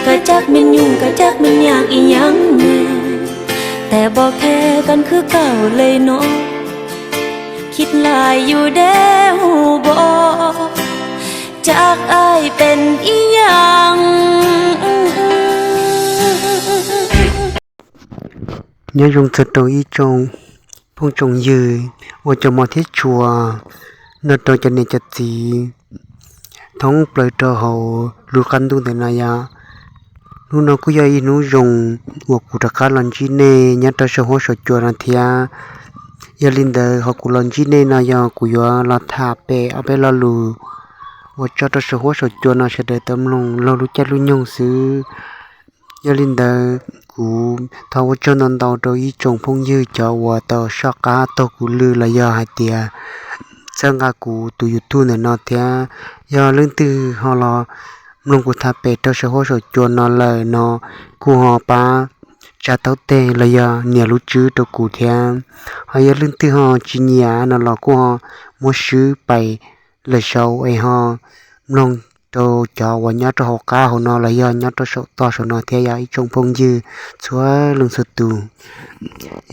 Koj cab me nyuj, koj cab me nyuam ib yam, tes pom qhia koj khwv kawg li no, khib lais yus deb hu bo, cab aib pes ib yam. Nyob zoo txog rau ib tsoom phooj tsoom ywg uas cov hmov thiab tshua nrog rau cov niam cov txiv thoob plaws rau hauv lub qab ntuj ntawm no yom. Hnub no kuj yog ib hnub zoo uas kuv rov qab los ntsib nej nyob rau saum huab saum cua no thiab. Yog li ntawd, qhov kuv los ntsib nej no yog kuv yuav los tham pem ob peb lo lus uas tso rau saum huab saum cua no sawv daws tau mloog laug lub caij lub nyoog xwb. Yog li ntawd, kuv thov ua tsaug ntau ntau rau ib tsoom phooj ywg cov uas tau soj qab taug kuv lw los yog hais tias txhawb nqa kuv tus YouTube ntawm no thiab. Yog leej twg ho los mloog kuv tham pem rau saum huab saum cua no lawm no, kuj ho pab tsa taub teg los yog nias lub tswb rau kuv thiab. Ho yog leej twg ho tsis nyiam no los kuj ho muab swb pais lawm saud es ho mloog rau cov uas nyob rau hauv qab hauv no los yog nyob rau saum toj saum no thiab yog ib tsoom phooj ywg txhua leej txhua tus.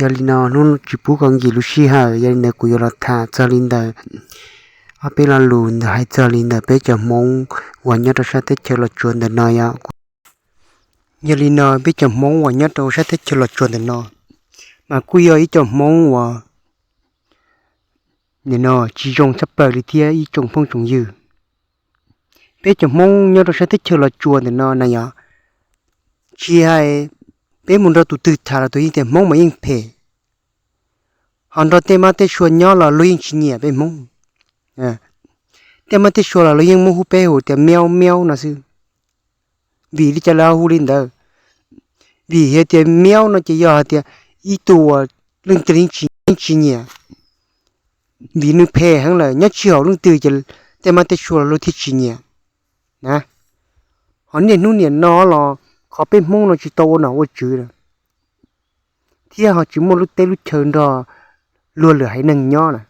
Yog li no hnub tsis pub kom nkim lub sij hawm, yog li ntawd kuv yuav los tham txog li ntawm ob peb lo lus ntawm hais txog li ntawm peb cov Hmoob uas nyob rau sab teb chaws Los Tsuas ntawm no yom. Yog li no peb cov Hmoob uas nyob rau sab teb chaws Los Tsuas ntawm no mas kuj yog ib cov Hmoob uas nim no tsis zoo tshaj plaws li thiab ib tsoom phooj tsoom ywg. Peb cov Hmoob nyob rau sab teb chaws Los Tsuas ntawm no na yom, tsis hais peb mus nrog tus twg tham los tus yeej tias Hmoob mas yeej phem. Ho nrog tej mab tej sua nyob los luag yeej tsis nyiam peb Hmoob. Tej mab tej sua los luag yeej muab hu peb hu tias miaub miaub no xwb. Vim li cas lawv hu li ntawd? Vim hais tias miaub no ces yog hais tias ib tug uas leej twg yeej tsis nyiam, vim nws phem heev lawm, nyob tsis haum leej twg ces tej mab tej sua los luag thiaj tsis nyiam na. Ho niaj hnub nim no los qhov peb Hmoob no tsis tau ua nom ua tswv lawm, thiab ho tsis muaj lub teb lub chaw nrog luag lwm haiv neeg nyob na.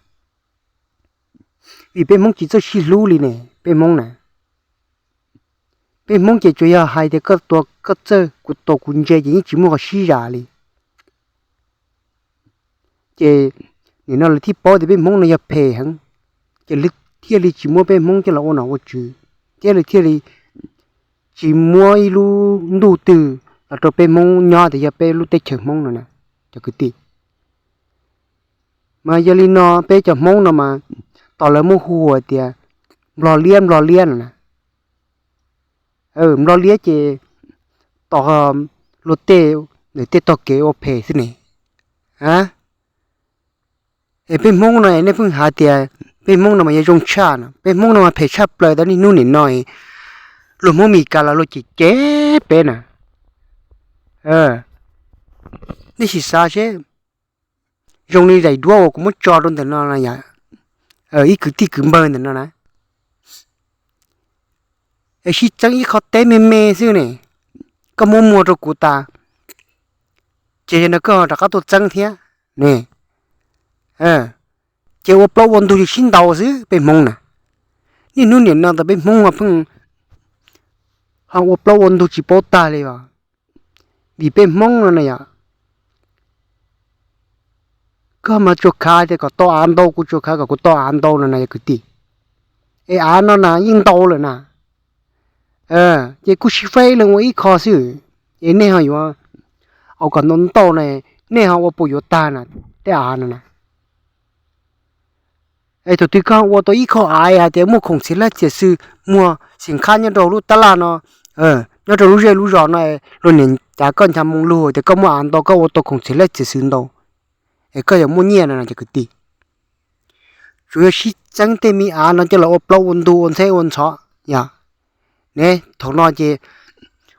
Vim peb Hmoob tsis txawj sib hlub li ne, peb Hmoob na. Peb Hmoob ces tsuas yog hais tias koj tua koj txawj, kuv tua kuv ntse ces yeej tsis muaj qhov sib zam li. Ces nim no lawv thiaj paub tias peb Hmoob no yog phem heev, ces lawv thiaj li tsis muab peb Hmoob coj los ua nom ua tswv, thiab lawv thiaj li tsis muab ib lub ntuj twg los rau peb Hmoob nyob tias yog peb lub teb chaws Hmoob no na, cov kwv tij. Mas yog li no peb cov Hmoob no mas tos lawv muab hu hu tias nplog liab nplog liab no na. Nplog liab ces tos luag tej, tej tog kev ua phem xwb ne. Es peb Hmoob no nej pheej hais tias peb Hmoob no mas yog zoo tshaj no, peb Hmoob no mas phem tshaj plaws tau niaj hnub nim no. Luag Hmoob Mes Kas los luag cem cem peb na. Nej sim xav seb, zoo li daim duab uas kuv muab tso rau ntawm no, ib kwv tij kwv npawg ntawm no na, es sib txeeb ib qho teb me me xwb ne, koj muab muag rau kuv tas, ces yog no koj rov qab tuaj txeeb thiab ne. Ces ua plaub ua ntug ces sib ntaus xwb peb Hmoob na. Niaj hnub nim no tas peb Hmoob ho pheej ho ua plaub ua ntug tsis paub tag li os. Vim peb Hmoob no na yom, koj mas tsuas khav tias kom tau av ntau, kuv tsuas khav kom kuv tau av ntau no na yog kwv tij. Es av no na yeej ntau lawm na. Ces kuj sib faib leej ua ib qho xwb, es nej ho yuav, au kom ntau ntau na, nej ho ua puas yuav tag na, tej av no na. Es thaum twg koj ua tau ib qho av hais tias muaj khoom txhiv laj txias xwm muag xim qhab nyob rau lub tab laj no, nyob rau lub zej lub zos no, luag niam cav koj ncha moo lug tias koj muaj av ntau, koj ua tau khoom txhiv laj txias xwm ntau, es koj yuav muaj nyiaj no na cov kwv tij. Tsuas yog sib txeeb tej me av no coj los ua plaub ua ntug ua ntxheb ua ntxhov yom. Ne thaum no ces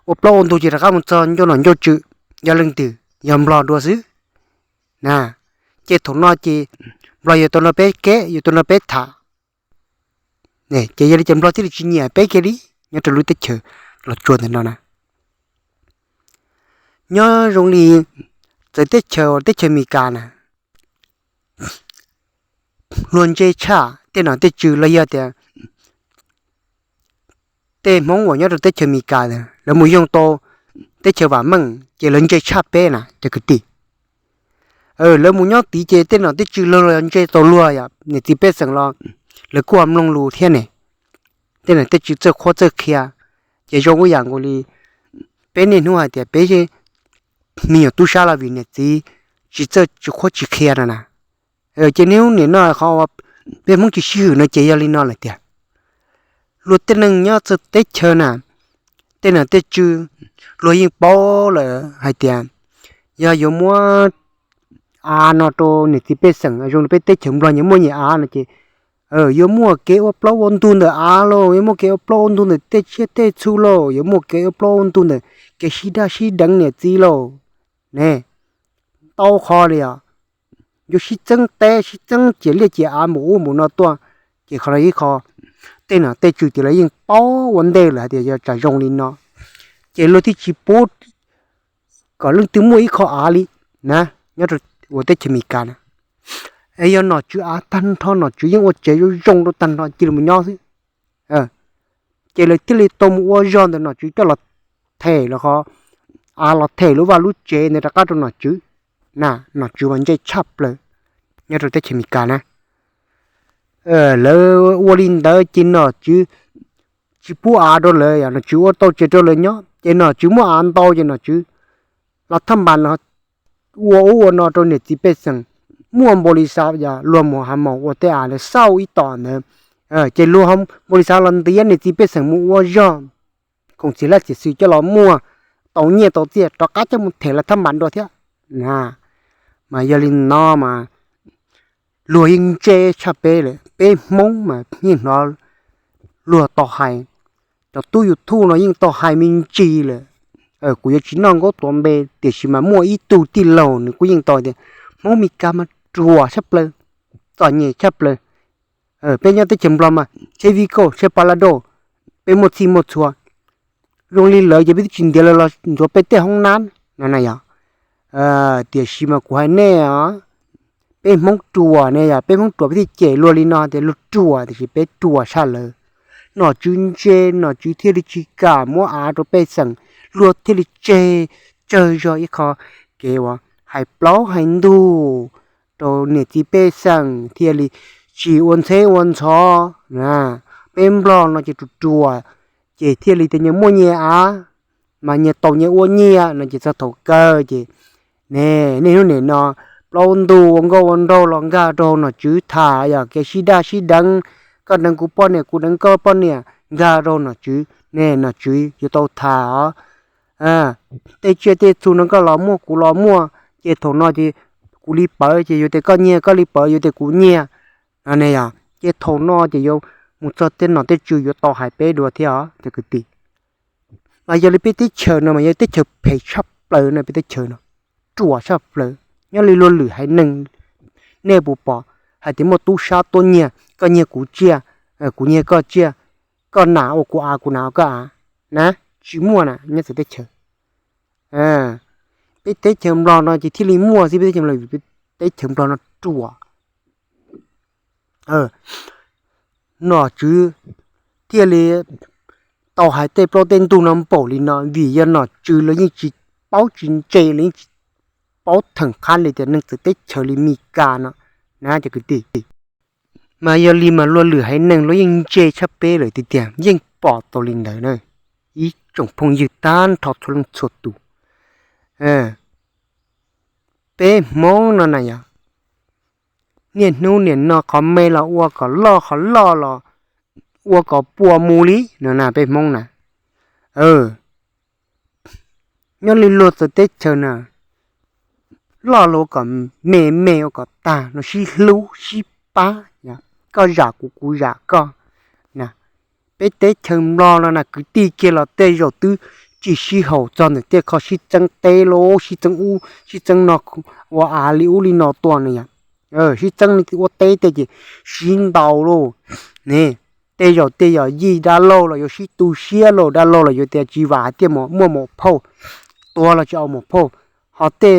ua plaub ua ntug ces rov qab mus txog ncauj nom ncauj tswv, yog leej twg, yog nplog dua xwb na. Ces thaum no ces nplog yuav tau nrog peb keb, yuav tau nrog peb tham, ces yog li ces nplog thiaj li tsis nyiam peb kiag li nyob rau lub teb chaws Los Tsuas ntawm no na. Nyob zoo li txawv teb chaws, teb chaws Mes Kas na, luag ntse tshaj tej nom tej tswv los yog tias tej Hmoob uas nyob rau teb chaws Mes Kas ntawd, lawv mus yoog tau teb chaws vam meej ces lawv ntse tshaj peb na cov kwv tij. Lawv mus nyob tid ces tej nom tej tswv luag los ntse tau luag yom, niam txiv pej xeem los lawv kuj mloog lus thiab ne. Tej nom tej tswv txawj qhuab txawj qhia, ces zoo ib yam nkaus li peb niaj hnub hais tias peb me nyuam tub sab los vim niam txiv tsis txawj tsis qhuab tsis qhia no na. Ces niaj hnub nim no qhov peb Hmoob tsis sib hwm no ces yog li no lawm tiag. Luag tej neeg nyob txawv teb chaws na, tej nom tej tswv luag yeej paub lawm hais tias yog yuav muab av no rau niam txiv pej xeem zoo li peb teb chaws Nplog nyias muaj nyias av no ces yuav muaj kev ua plaub ua ntug ntawm av lauj, yuav muaj kev ua plaub ua ntug ntawm tej tsiaj tej txhu lauj, yuav muaj kev ua plaub ua ntug ntawm kev sib daj sib deev niam txiv lauj ne. Ntau qhov li os, yuav sib txeeb teb sib txeeb ciam liaj ciam av npaum ub npaum no tuaj, ces qhov no ib qho tej nom tej tswv ces lawv yeej paub ua ntej lawm hais tias yog tsam zoo li no, ces luag thiaj tsis pub kom leej twg muaj ib qho av li na, nyob rau ua teb chaws Amelikas na. Es yog nom tswv av tag nrho, nom tswv yeej ua tsev zoo zoo rau tag nrho cia li mus nyob xwb. Ces lawv thiaj li tau mus ua zog ntawm nom tswv coj los them los qhov av los them lub vaj lub tsev ntawd rov qab rau nom tswv na. Nom tswv mas ntse tshaj plaws nyob rau teb chaws Amelikas na. Lawv ua li ntawd ces nom tswv tsis pub av rau lawv, nom tswv ua tau tsev rau lawv nyob ces nom tswv muaj av ntau ces nom tswv los thaj npas los ua ub ua no rau niam txiv pej xeem. Muaj npaum li xav yog luag mus hav maus ua tej av ntawd xauj ib tom ntawd, ces luag npaum li xav los ntiav niam txiv pej xeem mus ua zog, khoom txiv hlab txiv xwm coj los muag tau nyiaj tau txiaj rov qab coj mus them los thaj npas dua thiab. Mas yog li no mas luag yeej ntse tshaj peb lawm, peb Hmoob mas yeej hnov luag tau hais, cov tub YouTube no yeej tau hais me ntsis lawm. Kuv yuav tsis noj nkaub tuav npe tiam sis mas muaj ib tug tij laug nws kuj yeej tau tias Hmoob Meskas mas ruam tshaj plaws, txom nyem tshaj plaws. Peb nyob teb chaws Nplog mas tsheb vij kauj tsheb pa la daj, peb muaj txhij muaj txhua. Zoo li lawv ces peb twb tsis ntiav lawv los ntxuav peb tej hoob nab no na yog. Tiam sis mas kuv hais nej os, peb Hmoob ruam ne yog, peb Hmoob ruam peb thiaj cem luag li no tias luag ruam, tiam sis peb ruam tshaj lawv. Nom tswv ntse, nom tswv thiaj li tsis kam muab av rau pej xeem, luag thiaj li tseg tsawg zog ib qho kev uas hais plaub hais ntug rau niam txiv pej xeem thiaj li tsis ua ntxheb ua ntxhov. Peb Nplog no ces ruam ruam, ces thiaj li tias nyias muaj nyias av, mas nyias tau nyias ua nyiaj no ces txog thaum kawg ces ne, niaj hnub nim no plaub ntug ua nkauj ua nraug los nkag rau nom tswv tham, yog kev sib daj sib deev, koj deev kuv poj niam kuv deev koj poj niam nkag rau nom tswv ne, nom tswv yuav tau tham os. Tej tsiaj tej txhu no koj los muaj kuv los muaj, ces thaum no ces kuv li pawv ces yuav tias koj nyiag, koj li pawv yuav tias kuv nyiag no ne yog. Ces thaum no ces yuav mus txog tej nom tej tswv yuav tau hais peb dua thiab os cov kwv tij. Mas yog li peb teb chaws no mas yog teb chaws phem tshaj plaws no, peb teb chaws no ruam tshaj plaws. Nyob li luag lwm haiv neeg, nej puas pom hais tias muaj tub sab tuaj nyiag, koj nyiag kuv tsiaj, kuv nyiag koj tsiaj, koj nas ua kuv av kuv nas ua koj av na? Tsis muaj na nyob txawv teb chaws. Peb teb chaws Nplog no ces thiaj li muaj xwb, peb teb chaws Nplog, teb chaws Nplog no ruam. Nom tswv thiaj li tau hais tej plaub tej ntug no npaum li no vim yog nom tswv lawv yeej tsis paub tsis ntse, lawv yeej tsis paub theem qab li tias neeg txawv teb chaws li Mis Kas no na cov kwv tij. Mas yog li mas luag lwm haiv neeg luag yeej ntse tshaj peb lawm tiag tiag, yeej pom tau li ntawd na ib tsoom phooj ywg tag nrho txhua leej txhua tus. Peb Hmoob no na yog niaj hnub nim no qhov me los ua kom loj, qhov loj los ua kom puas mus li no na peb Hmoob na. Nyob li luag txawv teb chaws na, loj los ua kom me, me ua kom tag no, sib hlub sib pab, koj zam kuv, kuv zam koj na. Peb teb chaws Nplog no na kwv tij kiag los tej zaum twb tsis sib haum txog ntawm tej qho sib txeeb teb los sib txeeb ub sib txeeb no, ua av li ub li no tuaj no yog. Sib txeeb ua teb tej ces sib ntaus lauj ne. Tej zaum tej yog yij dab laug los yuav sib tu siab lauj, dab laug los yuav tias tsis vam hais tias muaj maum phauj, tuag los tsis au maum phauj. Ho tej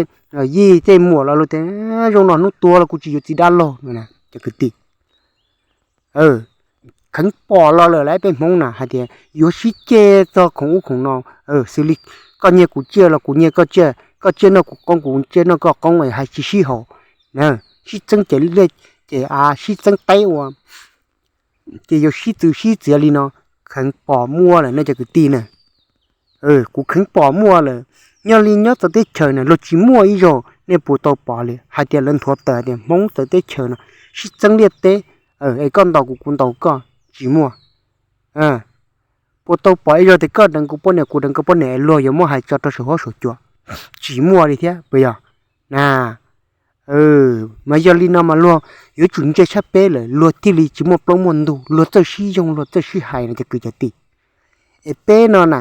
yij tej muam los luag tias zoo no hnub tuag los kuv tsis yuav txiv dab laug no na cov kwv tij. kheev pom los lawm lauj peb Hmoob na, hais tias yuav sib ceg txog khoom ub khoom no, xws li koj nyiag kuv tsiaj los kuv nyiag koj tsiaj, koj tsiaj noj kuv qoob kuv tsiaj noj koj qoob hais tsis sib haum, sib txeeb ces liaj ces av sib txeeb teb ua, ces yuav sib txwv sib txiav li no, kheev pom muaj lawm nej cov kwv tij na. Kuv kheev pom muaj lawm, nyob li nyob txawv teb chaws na luag tsis muaj ib zaug nej puas tau pom li hais tias lawv nthuav tawm hais tias Hmoob txawv teb chaws no sib txeeb liaj teb, es koj ntaus kuv kuv ntaus koj, tsis muaj. Puas tau pom ib zaug tias koj deev kuv poj niam kuv deev koj poj niam luag yuav muab hais tso rau saum huab saum cua? Tsis muaj li thiab puas yog? Na, mas yog li no mas luag yuav tsum ntse tshaj peb lawm luag thiaj li tsis muaj plaub muaj ntug, luag txawj sib yoog luag txawj sib hais no cov kwv cov tij. Es peb no na,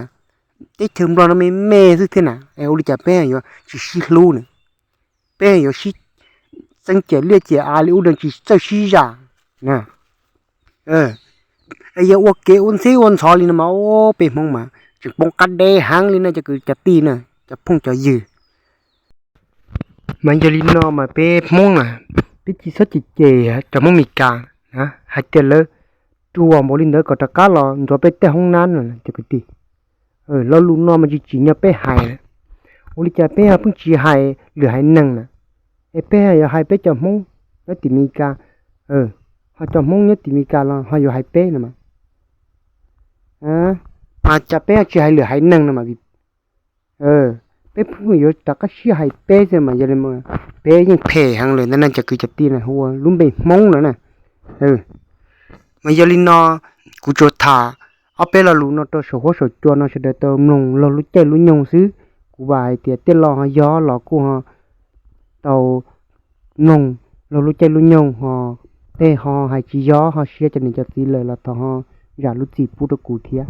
teb chaws Nplog no me me xwb thiab na, es ua li cas peb yuav tsis sib hlub na? Peb yuav sib txeeb ciam liaj ciam av li ub no tsis txawj sib zam na. Yog ua kev ua ntxhib ua ntxhov li no mas peb Hmoob mas tseem poob qab deb heev li no cov kwv cov tij na, cov phooj cov ywg. Mas yog li no mas peb Hmoob na, peb tsis txhob cem cem cov Hmoob Meskas hais tias lawv ruam npaum li ntawd kom rov qab los ntxuav peb tej hoob nab no cov kwv tij. Lo lus no mas tsis tsim nyog peb hais. Ua li cas peb ho pheej tsis hais lwm haiv neeg na? Es peb yuav hais peb cov Hmoob nyob tim Meskas, ho cov Hmoob nyob tim Meskas los ho yuav hais peb no mas, mas cas peb tsis hais lwm haiv neeg no mas? Peb pheej yuav rov qab sib hais peb xwb mas yog li peb yeej phem heev lawm ntag na cov kwv cov tij na, hu ua lub npe Hmoob no na. Mas yog li no, kuv tsuas tham ob peb lo lus no rau saum huab saum cua no sawv daws tau mloog laug lub caij lub nyoog xwb. Kuv vam hais tias tej lo ho yog los kuj ho tau mloog laug lub caij lub nyoog ho, tej ho hais tsis yog ho siab cov niam cov txiv lawm los thov ho zam lub txim pub rau kuv thiab.